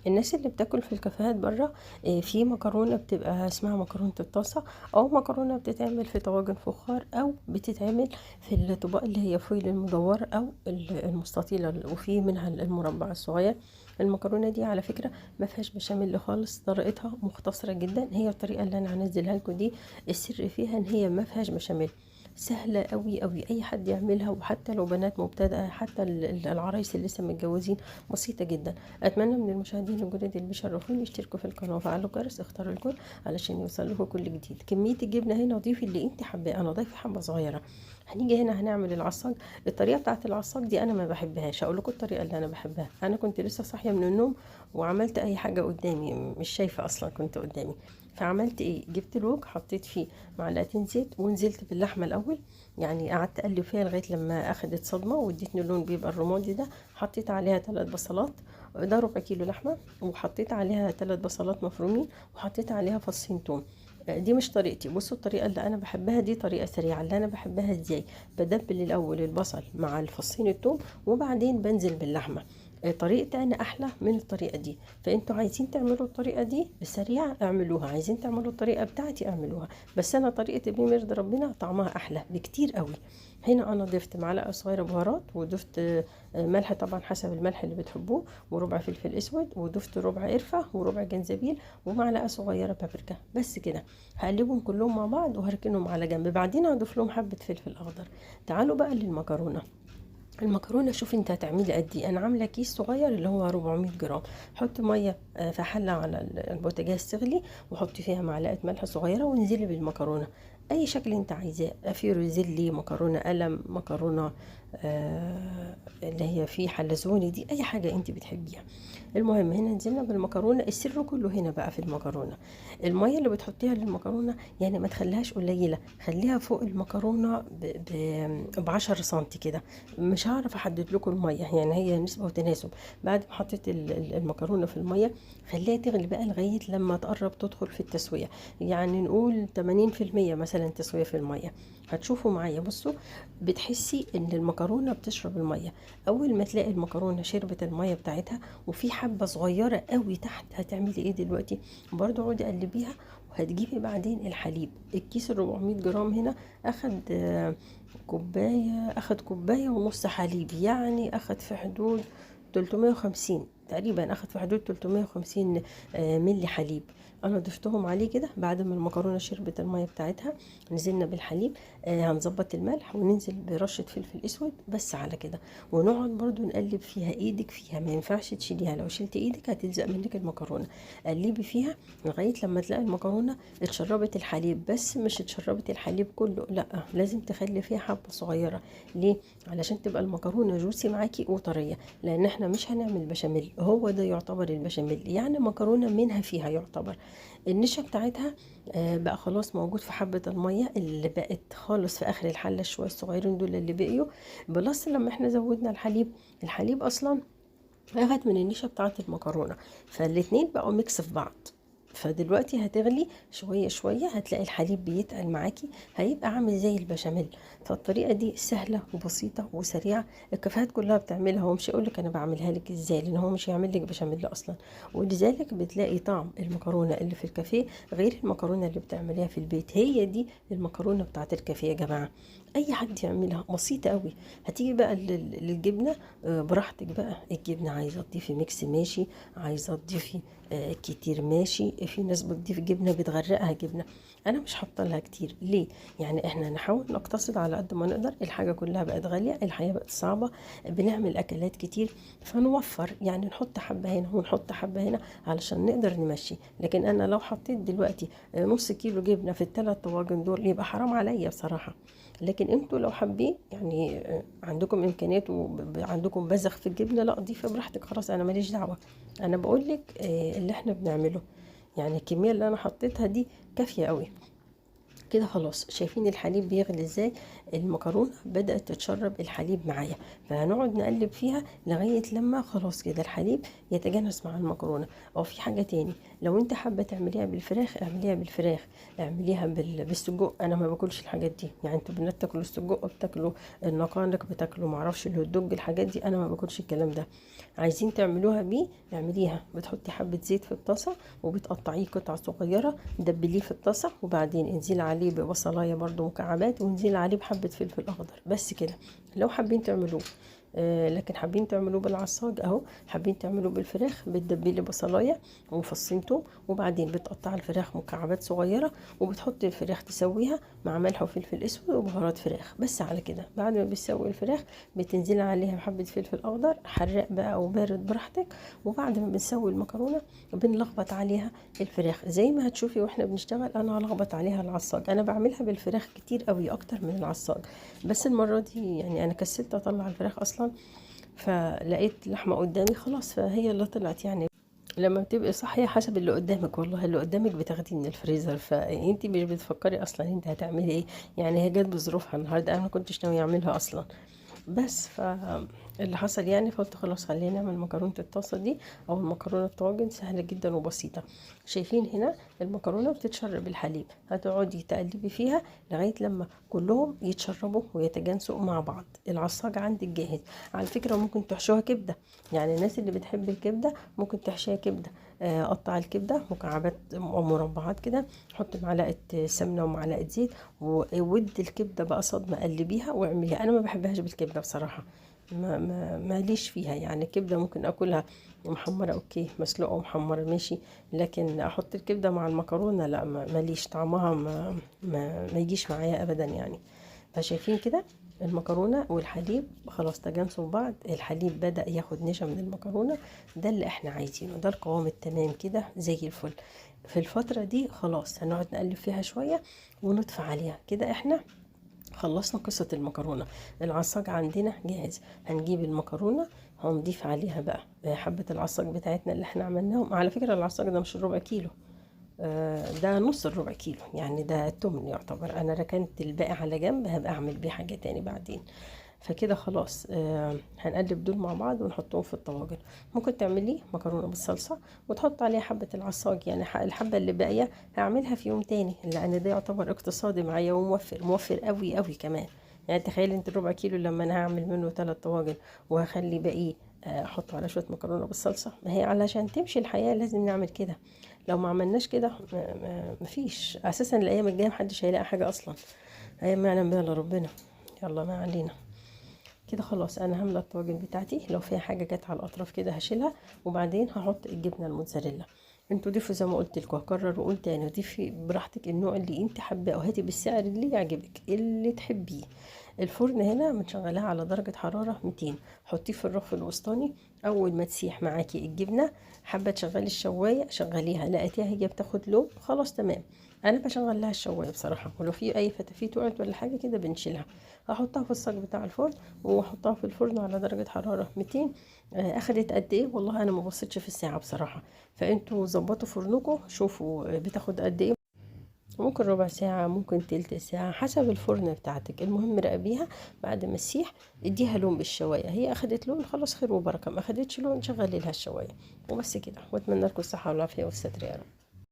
الناس اللي بتاكل في الكافيهات بره، في مكرونه بتبقى اسمها مكرونه الطاسه، او مكرونه بتتعمل في طواجن فخار، او بتتعمل في الطباق اللي هي foil المدور او المستطيله، وفي منها المربع الصغير. المكرونه دي على فكرة ما فيهاش بشاميل خالص، طريقتها مختصره جدا. هي الطريقة اللي انا هنزلها لكم دي السر فيها ان هي ما فيهاش بشاميل، سهلة قوي قوي، اي حد يعملها، وحتى لو بنات مبتدئة، حتى العرايس اللي لسه متجوزين، بسيطة جدا. اتمنى من المشاهدين الجدد اللي بيشرفوني يشتركوا في القناة وفعلوا الجرس، اختاروا الكل علشان يوصل لكم كل جديد. كمية الجبنة هنا ضيفي اللي انت حباه، انا ضايفه حبه صغيرة. هنيجي هنا هنعمل العصاج. الطريقة بتاعت العصاج دي انا ما بحبهاش، هقول لكم الطريقة اللي انا بحبها. انا كنت لسه صاحية من النوم وعملت اي حاجة قدامي، مش شايفه اصلا كنت قدامي، فعملت ايه؟ جبت الوك حطيت فيه معلقتين زيت ونزلت باللحمه الاول، يعني قعدت اقلب فيها لغاية لما اخدت صدمة وادتني اللون بيبقى الرمادي ده. حطيت عليها 3 بصلات، ده ربع كيلو لحمه، وحطيت عليها 3 بصلات مفرومين، وحطيت عليها فصين توم. دي مش طريقتي، بصوا الطريقة اللي انا بحبها دي طريقه سريعة. اللي انا بحبها ازاي؟ بدبل الاول البصل مع الفصين التوم وبعدين بنزل باللحمه. طريقتي انا احلى من الطريقة دي، فانتوا عايزين تعملوا الطريقة دي سريعة اعملوها، عايزين تعملوا الطريقة بتاعتي اعملوها، بس انا طريقتي بما يرضي ربنا طعمها احلى بكتير قوي. هنا انا ضفت معلقه صغيرة بهارات، وضفت ملح طبعا حسب الملح اللي بتحبوه، وربع فلفل اسود، وضفت ربع قرفه وربع جنزبيل، ومعلقة صغيرة بابريكا. بس كده هقلبهم كلهم مع بعض وهركنهم على جنب. بعدين هضيف لهم حبه فلفل اخضر. تعالوا بقى للمكرونه. المكرونه شوفي انت هتعملي قد ايه. انا عامله كيس صغير اللي هو 400 جرام. حطي مية في حله على البوتاجاز تغلي، وحطي فيها معلقه ملح صغيرة، وانزلي بالمكرونه اي شكل انت عايزاه، في روزيلي، مكرونه قلم، مكرونه اللي هي في حلزوني دي، اي حاجة انت بتحبيها. المهم هنا نزلنا بالمكرونه. السر كله هنا بقى في المكرونه. المية اللي بتحطيها للمكرونه يعني ما تخليهاش قليله، خليها فوق المكرونه ب10 سنتي كده. مش هعرف احدد لكم المية، يعني هي نسبه وتناسب. بعد ما حطيت المكرونه في المية خليها تغلي بقى لغاية لما تقرب تدخل في التسوية، يعني نقول 80% مثلا تسويه في المية. هتشوفوا معايا، بصوا بتحسي ان المكرونه بتشرب المية. اول ما تلاقي المكرونه شربت المية بتاعتها وفي حبه صغيرة قوي تحت، هتعملي ايه دلوقتي؟ برضو عودي قلبيها، وهتجيبي بعدين الحليب. الكيس ال 400 جرام هنا اخد كوباية، اخد كوباية ونص حليب، يعني اخد في حدود 350 تقريبا، اخد في حدود 350 ملي حليب. انا ضفتهم عليه كده بعد ما المكرونه شربت المية بتاعتها. نزلنا بالحليب، هنظبط الملح وننزل برشه فلفل اسود بس على كده، ونقعد برضو نقلب فيها. ايدك فيها ما ينفعش تشيليها، لو شلت ايدك هتلزق منك المكرونه. قلبي فيها لغاية لما تلاقي المكرونه اتشربت الحليب، بس مش اتشربت الحليب كله، لا لازم تخلي فيها حبه صغيرة. ليه؟ علشان تبقى المكرونه جوسي معاكي وطريه، لان احنا مش هنعمل بشاميل، هو ده يعتبر البشاميل، يعني مكرونه منها فيها يعتبر. النشا بتاعتها بقى خلاص موجود في حبة المية اللي بقت خالص في آخر الحلة، شوية الصغيرين دول اللي بقيوا. plus لما احنا زودنا الحليب، الحليب أصلا أخد من النشا بتاعت المكرونة، فالاتنين بقوا mix في بعض. فدلوقتي هتغلي شوية شوية، هتلاقي الحليب بيتقل معاكي، هيبقى عامل زي البشاميل. فالطريقة دي سهلة وبسيطة وسريعة، الكافيهات كلها بتعملها. هو مش هيقولك أنا بعملها لك إزاي، لأن هو مش هيعمل لك بشاميل أصلا. ولذلك بتلاقي طعم المكرونة اللي في الكافيه غير المكرونة اللي بتعمليها في البيت. هي دي المكرونة بتاعت الكافيه يا جماعة، أي حد يعملها، بسيطة قوي. هتيجي بقى للجبنة، براحتك بقى. الجبنة عايزة تضيفي mix ماشي، عايزة تضيفي كتير ماشي. في ناس بتضيف جبنة بتغرقها جبنة، أنا مش حاطة لها كتير. ليه؟ يعني إحنا نحاول نقتصد على قد ما نقدر. الحاجة كلها بقت غالية، الحياة بقت صعبة، بنعمل أكلات كتير، فنوفر، يعني نحط حبة هنا ونحط حبة هنا علشان نقدر نمشي. لكن أنا لو حطيت دلوقتي نص كيلو جبنة في الثلاث طواجن دول يبقى حرام عليا بصراحة. لكن انتوا لو حابين يعني عندكم امكانيات وعندكم بذخ في الجبنة، لا ضيفي براحتك، خلاص انا ماليش دعوه. انا بقولك اللي احنا بنعمله، يعني الكمية اللي انا حطيتها دي كافيه قوي. كده خلاص شايفين الحليب بيغلي ازاي، المكرونه بدات تتشرب الحليب معايا، فهنقعد نقلب فيها لغاية لما خلاص كده الحليب يتجانس مع المكرونه. او في حاجة تاني، لو انت حابة تعمليها بالفراخ اعمليها بالفراخ، اعمليها بالسجق. انا ما باكلش الحاجات دي، يعني انتوا بنات تاكلوا السجق، بتاكلوا النقانق، بتاكلوا معرفش الهوت دوج، الحاجات دي انا ما باكلش الكلام ده. عايزين تعملوها بيه اعمليها، بتحطي حبه زيت في الطاسه وبتقطعيه قطع صغيرة، دبليه في الطاسه، وبعدين انزلي عليه ببصلايه برضو مكعبات، وانزلي عليه بحبه فلفل اخضر، بس كده. لو حابين تعملوه لكن حابين تعملوه بالعصاج اهو، حابين تعملوه بالفراخ بتدبلي بصلايه وفصين توم، وبعدين بتقطعي الفراخ مكعبات صغيرة، وبتحطي الفراخ تسويها مع ملح وفلفل اسود وبهارات فراخ، بس على كده. بعد ما بتسوي الفراخ بتنزلي عليها بحبه فلفل اخضر حراق بقى او بارد براحتك. وبعد ما بنسوي المكرونه بنلخبط عليها الفراخ زي ما هتشوفي واحنا بنشتغل. انا هلخبط عليها العصاج، انا بعملها بالفراخ كتير قوي اكتر من العصاج، بس المرة دي يعني انا كسلت اطلع الفراخ اصلا، فلقيت لحمه قدامي خلاص فهي اللي طلعت. يعني لما بتبقي صاحية حسب اللي قدامك، والله اللي قدامك بتاخديه من الفريزر، فانتي مش بتفكري اصلا انت هتعملي ايه. يعني هي جت بظروفها النهارده، انا ما كنتش ناوية اعملها اصلا، بس فاللي حصل يعني فقلت خلاص خلينا نعمل مكرونه الطاسه دي او المكرونه الطاجن، سهلة جدا وبسيطة. شايفين هنا المكرونه بتتشرب الحليب، هتقعدي تقلبي فيها لغاية لما كلهم يتشربوا ويتجانسوا مع بعض. العصاج عندك جاهز. على فكرة ممكن تحشوها كبده، يعني الناس اللي بتحب الكبده ممكن تحشيها كبده. قطع الكبده مكعبات او مربعات كده، حط معلقه سمنه ومعلقة زيت، وودي الكبده بقى صدمة، قلبيها واعمليها. انا ما بحبهاش بالكبده بصراحة، ما ما ماليش فيها، يعني الكبده ممكن اكلها محمرة okay، مسلوقة ومحمره ماشي، لكن احط الكبده مع المكرونه لا، ماليش طعمها، ما يجيش معايا ابدا يعني. فشايفين كده المكرونه والحليب خلاص تجانسوا بعض، الحليب بدأ ياخد نشا من المكرونه، ده اللي احنا عايزينه، ده القوام التمام كده زي الفل. في الفترة دي خلاص هنقعد نقلب فيها شوية ونطفي عليها كده. احنا خلصنا قصة المكرونة، العصاج عندنا جاهز. هنجيب المكرونة هنضيف عليها بقى حبة العصاج بتاعتنا اللي احنا عملناهم. على فكرة العصاج ده مش الربع كيلو، ده نص الربع كيلو، يعني ده التمن يعتبر. انا ركنت الباقي على جنب، هبقى اعمل بيه حاجة تاني بعدين. فكده خلاص، هنقلب دول مع بعض ونحطهم في الطواجن. ممكن تعملي مكرونة بالصلصة وتحط عليها حبة العصاج، يعني الحبة اللي باقية هعملها في يوم تاني، لان ده يعتبر اقتصادي معايا وموفر، موفر قوي قوي كمان. يعني تخيلي انت الربع كيلو لما انا هعمل منه 3 طواجن وهخلي باقية، احطه على شوية مكرونة بالصلصة. ما هي علشان تمشي الحياة لازم نعمل كده، لو ما عملناش كده مفيش اساسا. الايام الجاية محدش هيلاقي حاجة اصلا، ايام ما يعلم بها الا ربنا. يلا ما علينا كده خلاص. انا هامله الطواجن بتاعتي، لو فيها حاجة جت على الاطراف كده هشيلها، وبعدين هحط الجبنة الموتزاريلا. انتوا ضيفوا زي ما قلت لكم، هكرر واقول تاني، ضيفي براحتك النوع اللي انت حباه، وهاتي بالسعر اللي يعجبك اللي تحبيه. الفرن هنا بنشغلها على درجة حرارة 200، حطيه في الرف الوسطاني. اول ما تسيح معاكي الجبنة، حابة تشغلي الشواية شغليها، لقيتيها هي بتاخد لون خلاص تمام. انا بشغل لها الشواية بصراحة، ولو في اي فتافيت وقعت ولا حاجة كده بنشيلها. هحطها في الصاج بتاع الفرن، واحطها في الفرن على درجة حرارة 200. اخدت قد ايه؟ والله انا ما بصيتش في الساعة بصراحة، فانتوا ظبطوا فرنكم شوفوا بتاخد قد ايه، ممكن ربع ساعة ممكن تلت ساعة حسب الفرن بتاعتك. المهم راقبيها بعد ما تسيح، اديها لون بالشواية، هي اخدت لون خلاص خير وبركة، ما اخدتش لون شغلي لها الشواية وبس كده. واتمنى لكم الصحة والعافية والستر يا رب.